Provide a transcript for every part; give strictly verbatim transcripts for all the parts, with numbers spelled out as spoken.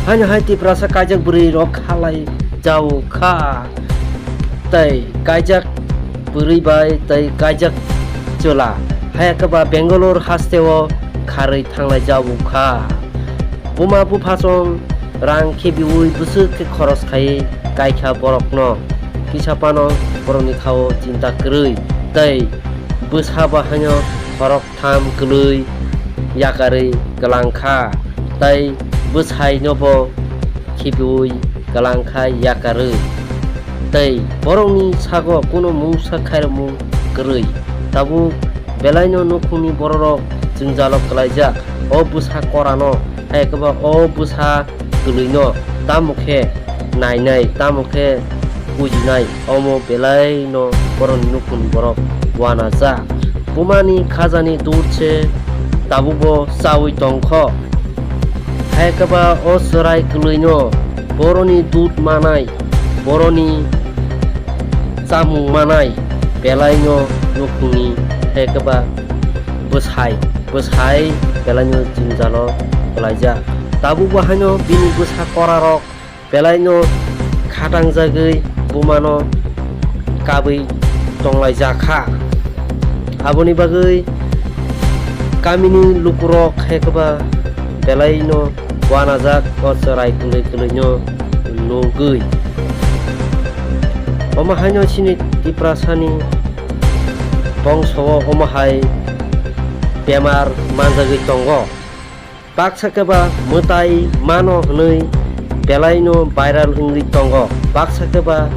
Haino hai Tiprasa kaijak bwrwi rok khalai jao kha. Tei kaijak bwrwi bai tei kaijak chwla. Hai khe ba Bangalore hasteo kharwi thanglai jao kha. Buma buphasong rang khibiui bwswk khe khoros khai kai kha borokno. Kisa phano borokni khao chinta kwrwi. Tei bwsa bo haino khorok tham kwlwi yakarwi kwlang kha, tei bwsai no bo khibiui kwlang kha yakarwi, tei borokni sago kuno mungsa khairokmung kwrwi. Tabuk belaino nukhungni bororok jwngjalo kwlaijak, o bwsa korano, hai khe ba o bwsa kwlwino tamo khe nainai, tamo khe bujinai, omo belaino borokni nukhungni borok uanajak. Bumani khajani dud se tabukbo chaui tongkho. Hai khe ba o chwrai kwlwino boroni dud manai, boroni chamung manai belaino nukhungni, hai khe ba bwsai, bwsai belaino jwngjalo kwlaijak. Tabukbo haino bini bwsa korarok belaino khatangjagwi bumano kabwi tonglaijak kha. Aboni bagwi kamini lukurok hai khe ba belaino uanajak o chwrai kwlwi kwlwino nugwi. Omo haino chini Tiprasani bongso o omo hai bemar manjagwi tongo. Baksa khe ba mwtai mano hwnwi belaino viral wngwi tongo. Baksa khe ba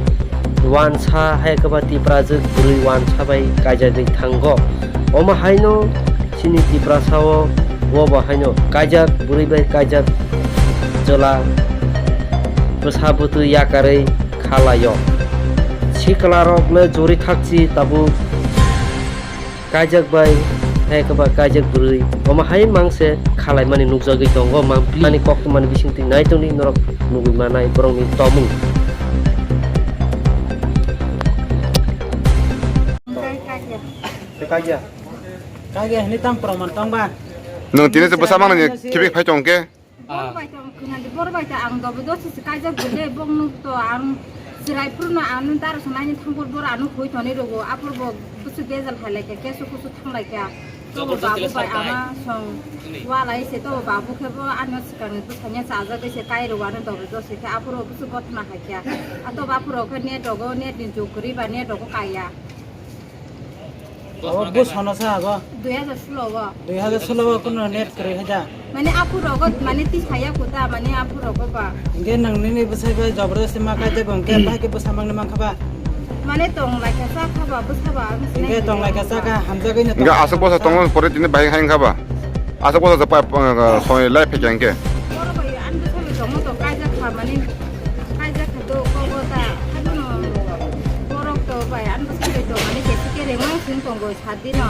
uansa hai khe ba Tiprajwk bwrwi uansa bai kaijagwi thango. Omo haino chini Tiprasao obo haino kaijak bwrwi bai kaijak chwla bwsa bwtwi yakarwi khalaio. Siklarokno juri thakchi tabuk. Kaijak bai, hai khe ba kaijak bwrwi. Omo hai mangse khalaimani nukjagwi tongo, mangpili ani koktwmani bisingtwi nai tongdi norok nugwi manai borokni tomung. Kaiya. Kaiya, hini tam proman tong ba? Nwng tini se bwsa mangni khibi phai tong khe? Bor bai tong khwnadi, bor bai ta ang dobo dosi se kaijak bole, bokno to ang chwrai phuru no ano dara sanai ni thang bor, bor ano hoi thoni rogo, apor bo bwswk bejal hai lai kha, kesu kusu thang lai kha. Tobo babu bai ama song wa lai se, tobo babu khe bo ano swkang ni bwsanya chajak se kai rogo, ano dobo dosi khe apor bo bwswk gothna hai kha. A tobo apor khe net rogo, net ni jug kwrwi ba net rogo kaiya. Abo bus hono sa abo? Dui hajar sulo o. Dui hajar sulo o kuno net kwrwi hai da? Mane aphu rogo, mane ti saya kuta, mane aphu rogo ba. Hingke nang nini bwsai bai jabardasti ma kaijak bo hingke bahai khe bwsa mangni mankha ba? Mane tong lai kha cha kha ba, bwsa ba ang sinai. Hingke tong lai kha cha kha, hamjagwi no. Hingke aswk bwsa tongo, pore tini bahai hai wngkha ba? Aswk bwsa se pa, pa, soi lai phai kha hingke. Boro bai ang bwsa bai tongo to kaijak kha, mane kaijak kha to kogo ta. Habono borok to bai ang bwsa bai to mane kesi kereng wng sing tongo. Sadino.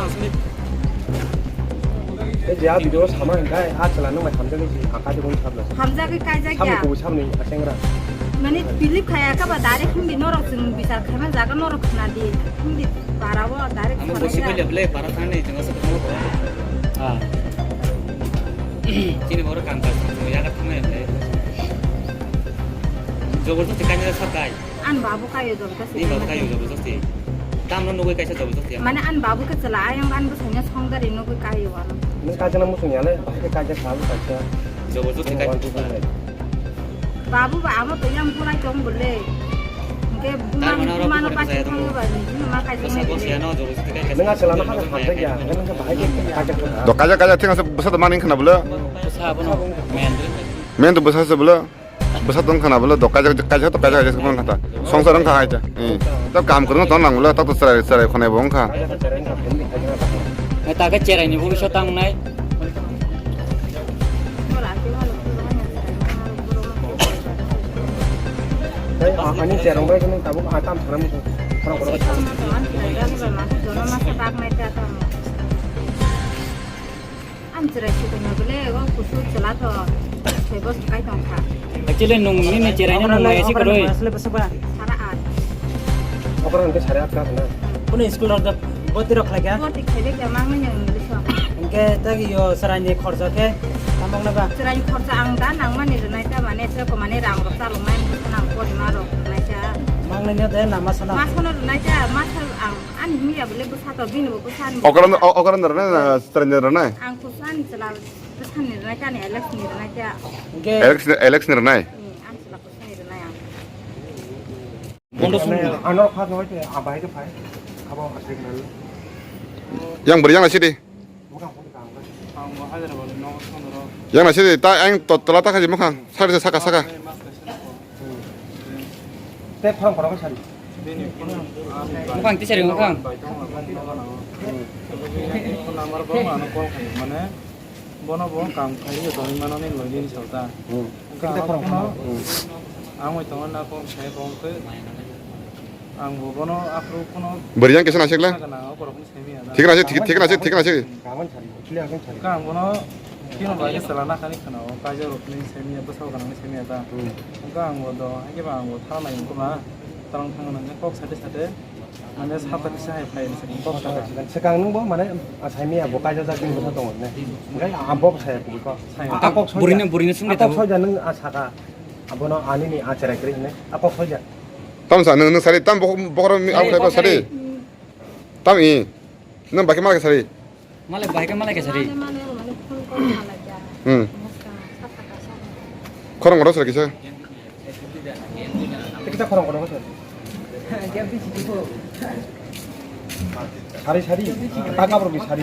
E je a video sama hingkai, a chwla nung bai hamjagwi si, a kaijak wng sabla. Hamjagwi kaijak ya. Samni kubui samni a chengra. Mani believe khaya kha ba direct hindi norok chwng bichar khaima jaga norok khna di. Hindi para o direct. Amo bosi bai le para thani chwng aswk khna ko. Ah. Chini boro kam ka chwng ya ka thangna ya le. Jobor to tikani sa kai. An babu kayo jabardasti. Ni babu kayo jabardasti. Tamno nugui kaisa jabardasti. Mane an babu khe chwla ayang an bwsanya songdari nugui kayo ano. Nung kaisa na musung yale, bahai khe kaisa sabu kaisa. Jabardasti kai. Babu ba amo to yang bulai tong bole. Hingke buma, buma no pachi thangyo ba ni, buma kaisa. Bwsa bwsa ya no jabardasti kai. Nung a chwla no haka hamjak ya, nung khe bahai khe kaisa. Do kaisa kaisa thing asa bwsa to maning khna bole. Bwsa abono men. Men to bwsa se bole. Bwsa tong khana bole do kaijak, kaijak to kaijak, kaijak tong khata. Songsar wng kha hai ta. Eh. Ta kam kwrwng tong nang bole, ta to chwrai, chwrai khonai bo wng kha. Eh, ta khe chwrai ni bwbwi so tang nai. Tei a-, ani cherong bai khe nung tabuk a tam sana muchung. Khorang khorang. Ang chwrai sukuna bole, o kusuk chwla to soi bosor kai tong kha. Actually, nung nini chwrai no nung bai si kwrwi. Sara at. Okra hwnkhe sara at ka hwna. Kuno school rok da boti rok khlai kha? Boti khlai kha, mang nang English o. Hwnkhe tagi yo chwrai ni khorcha khe tamok na ba? Chwrai ni khorcha ang da nang mani rwnai ta mane. Ko mane rang rok chalok nai, bwsano ang porima rok rwnai kha. Mangnai no de na masa na. Masa no rwnai kha, masa ang ani himya bole bwsa to, bini bo bwsa ni. Okra no, o-, okra no rwnai na, stranger rwnai? Ang kusa ni chwla bwsa ni rwnai kha, ani Alex ni rwnai kha. Hwnkhe Alex, Alex ni rwnai? Hmm, ang chwla kusa ni rwnai ang. Bondo sung. Ano kha no te abai ke phai. Abo asik nal. Yang beri yang asik di. Yang nasi ta ang to tola ta khaji mukhang. Sari sa saka saka. Te khorang khorang sari. Mukhang tisari mukhang. Mane bono bo kam khai yo tongwi mano ni login sota. Te khorang khorang. Ang oi tongo na kong sai kong khe. Ang bo bono aphuru kuno. Beri yang kisa nasik la. Thik na se, thik, thik na se, thik na se. Kaman sari, chuli akan sari. Ka ang bono kino bai ke sala na kani khana o, kaja rok ni semi ya, bwsa kanang ni semi ya ta. Ka ang bo do, hake ba ang bo thang nai ko ba, tarang thang nang kok sate sate, mane sata kisa hai phai ni kok sate. Sekang nung bo mane asai mi ya bo kaja jak ni bwsa tong ne. Ngai am bo sai ko ko. Burine, burine sung de. Kok soja nung asaka. Abono ani ni acharai kri ne. Kok soja. Tam sa nung, nung sari tam bok-, bokor mi au khai ko sari. Tam i. Nang baki malai sari. Malai baki malai sari. Mane, mane, mane, phone call malai ya. Hmm. Muska, saka, saka. Khorang oro sari kisa. Kita khorang oro sari. Sari, sari. Taka borok ni sari.